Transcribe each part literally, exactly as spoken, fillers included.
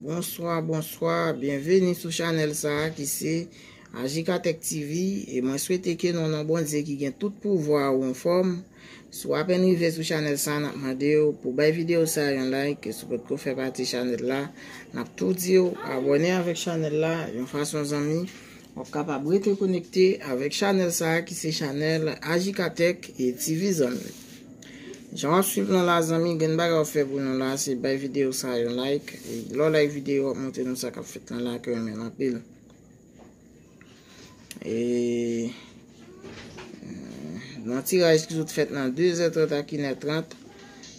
Bonswa, bonswa, byenveni sou chanèl sa a ki se Ajikatèk T V, e mwen swete ke nan non Bondye ki gen tout pouvwa ou anfòm. Si w apèn rive sou chanèl sa a, n ap mande w pou bay videyo sa a yon like, e si w potko fè pati chanèl la, n ap tou di w abòne avèk chanèl la, yon fason zanmi, w ap kapab rete konekte avèk chanèl sa a ki se chanèl Ajikatèk e T V zanmi. Jan w ap swiv nou la, zanmi, gen bagay w ap fè pou nou la, se bay videyo sa a yon like. E lè w like videyo, w ap montre nou sa k ap fèt nan la ke w renmen l anpil. E, euh, nan tiraj ki sot fèt nan de zè trant ak inè trant,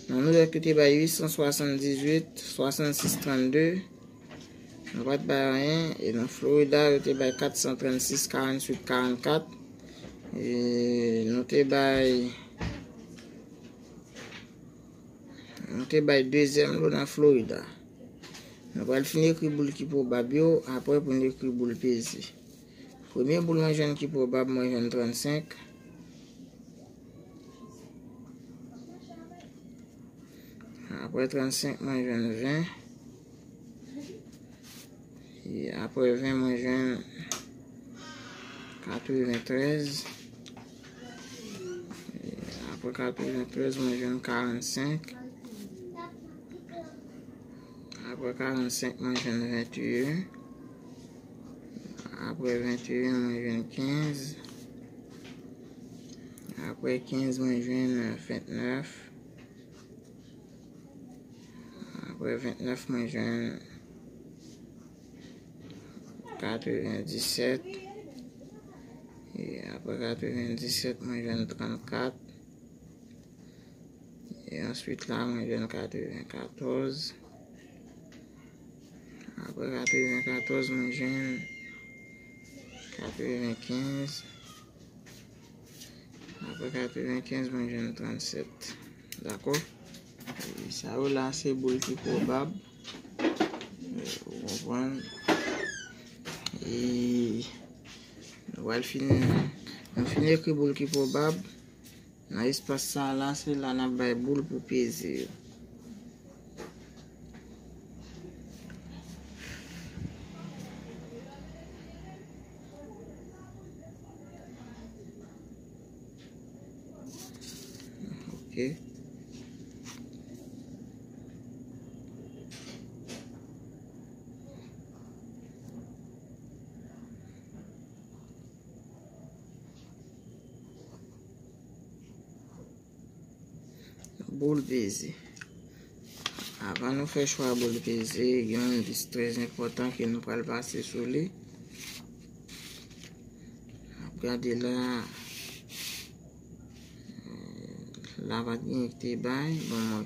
nan Nouyòk yo te bay uit san swasanndizwit, swasannsis trannde. Nou pa t bay anyen. E nan Florida, yo te bay kat san trannsis, karantuit, karannkat. E nou te bay, nou te bay dezyèm lo nan Florida. Nou pral fin ekri boul ki pwobab yo, apre pou n ekri boul peze. Premye boul mwen jwenn ki pwobab, mwen jwenn trannsenk. Apre trannsenk, mwen jwenn ven. E apre ven, mwen jwenn katreventrèz. E apre katreventrèz, mwen jwenn karannsenk. Apre karannsenk, mwen jwenn venteyen. Apre venteyen, mwen jwenn kenz. Apre kenz, mwen jwenn ventnèf. Apre ventnèf, mwen jwenn katrevendisèt. E apre katrevendisèt, mwen jwenn trannkat. E answit la, mwen jwenn katrevenkatòz. Apre katrevenkatòz, mwen jwenn katrevenkenz. Apre katrevenkenz, mwen jwenn trannsèt. Dakò? E sa yo la, se boul ki pwobab. Ou konprann? E nou pral fin, nou fin ekri boul ki pwobab. Nan espas sa a la, se la n ap bay boul pou peze yo. Ok. Boul peze. Avan nou fè chwa boul peze, gen yon lis trè enpòtan ke nou pral pase sou li. N ap gade la. La pa t gen ki te bay. Bon, mwen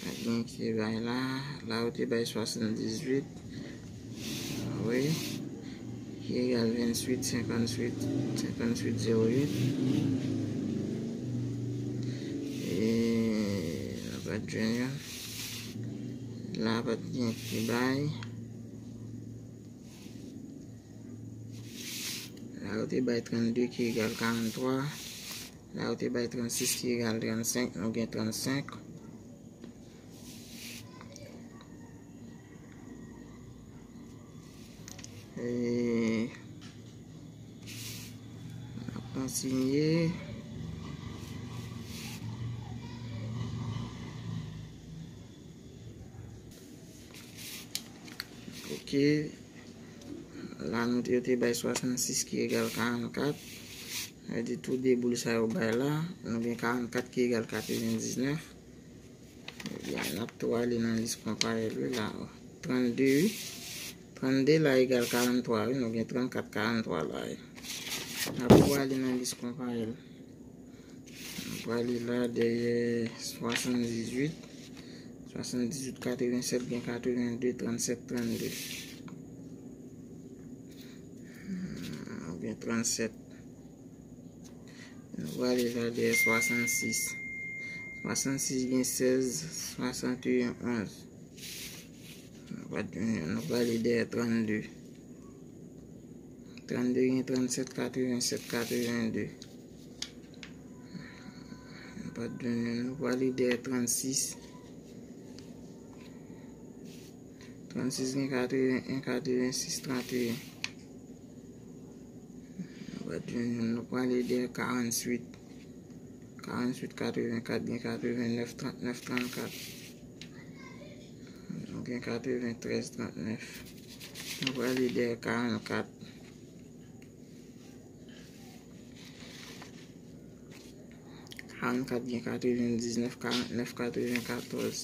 pa t gen ki te bay la. La yo te bay swasanndizwit. Wi. Ki egal venntuit, senkantuit, senkantuit, zewo uit. E nou pa t jwenn yo. La pa t gen ki te bay. La yo te bay trannde ki egal karanntwa. La yo te bay trannsis ki egal trannsenk. Nou gen trannsenk. E n ap kontinye. Ok. La nou te, yo te bay swasannsis ki egal karannkat. Sa vle di tou de boul sa yo bay la. Nou gen karannkat ki egal katrevendiznèf. Ebyen, n ap tou ale nan lis konpayèl wi la. Trannde wi. Trannde la egal karanntwa wi. Nou gen trannkat, karanntwa la wi. N ap tou ale nan lis konpayèl. Nou prale la dèyè swasanndizuit. Swasanndizuit, katrevensèt, gen katrevende, trannsèt, trannde. Hmm, oubyen trannsèt. Nou prale la dèyè swasannsis. Swasannsis gen sèz, swasanteyen, onz. Nou pa t, nou prale dèyè trannde. Trannde gen trannsèt, katrevensèt, katrevende. Nou pa t jwenn youn, nou prale dèyè trannsis. Trannsis gen katreven en, katrevensis, tranteyen. Nou pral jwenn youn, nou prale dèyè karantuit. Karantuit, katrevenkat gen katrevennèf, trannèf, trannkat. Nou gen katreventrèz, trannèf. Nou prale dèyè karannkat. Karannkat gen katrevendiznèf, karannèf, katrevenkatòz.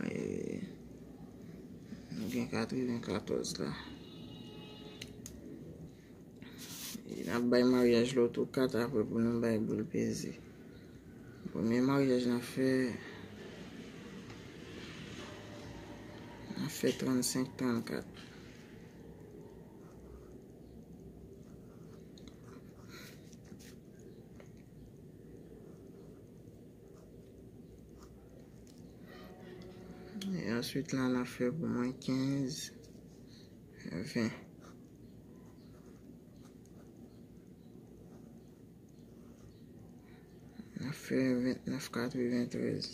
E, nou gen katrevenkatòz la. E n ap bay maryaj loto kat apre pou nou bay boul peze. Premye maryaj n ap fè, n ap fè trannsenk, trannkat. E answit la, n ap fè pou mwen kenz, ven. N ap fè ventnèf, katreventrèz.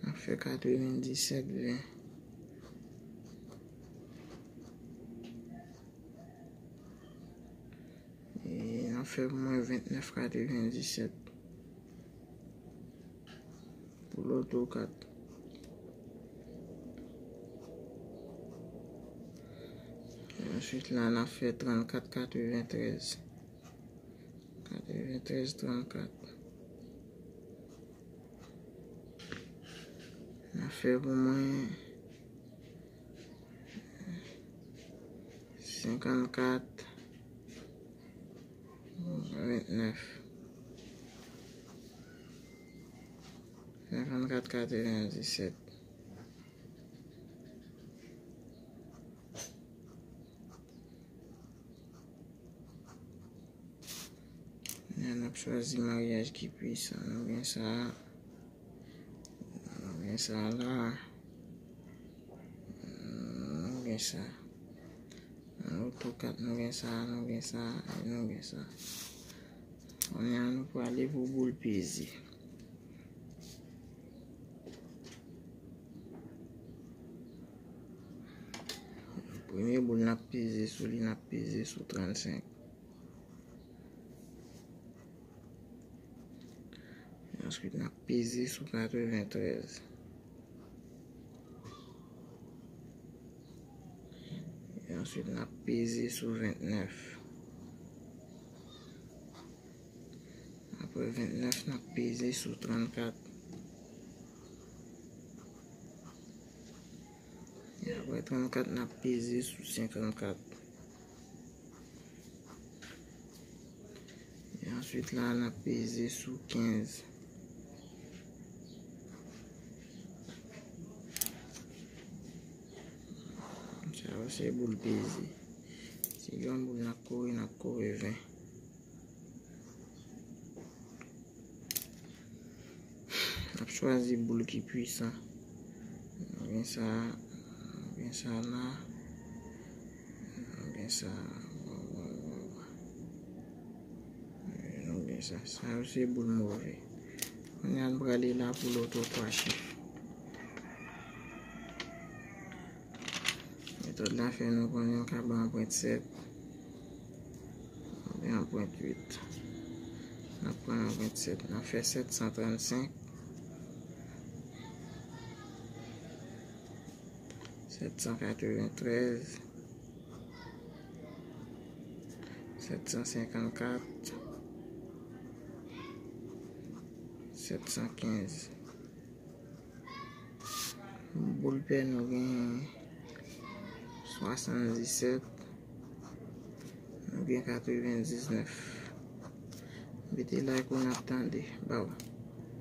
N ap fè katrevendisèt, ven. E n ap fè pou mwen ventnèf, katrevendisèt. Pou loto kat. E answit la, n ap fè trannkat, katreventrèz. Katreventrèz, trannkat. N ap fè pou mwen senkannkat, ventnèf. Senkannkat, katrevendisèt. N ap chwazi maryaj ki pwisan. Nou gen sa. Nou gen sa la. Nou gen sa. Nan loto kat, nou gen sa, nou gen sa, e nou gen sa. Kounye a, nou prale pou boul peze. Premye boul n ap peze sou li, n ap peze sou trannsenk. E answit, n ap peze sou katreventrèz. E answit, n ap peze sou ventnèf. Apre ventnèf, n ap peze sou trannkat. E apre trannkat, n ap peze sou senkannkat. E answit la, n ap peze sou kenz. Sa yo se boul peze. Si gen yon boul n ap kore, n ap kore ven. N ap chwazi boul ki pwisan. Nou gen sa, nou gen sa la. Nou gen sa. Nou gen sa. Sa yo se boul move. Kounye a, n prale la pou loto twa chif. Metòd la fè nou konnen yo ka ba yon pwent sèt. Oubyen yon pwent uit. N ap pran yon pwent sèt. N ap fè sèt san trannsenk. Sèt san katreventrèz. Sèt san senkannkat. Sèt san kenz. Boul pè nou gen swasanndisèt, nou gen katrevendiznèf. Mete like ou n ap tande. Baw.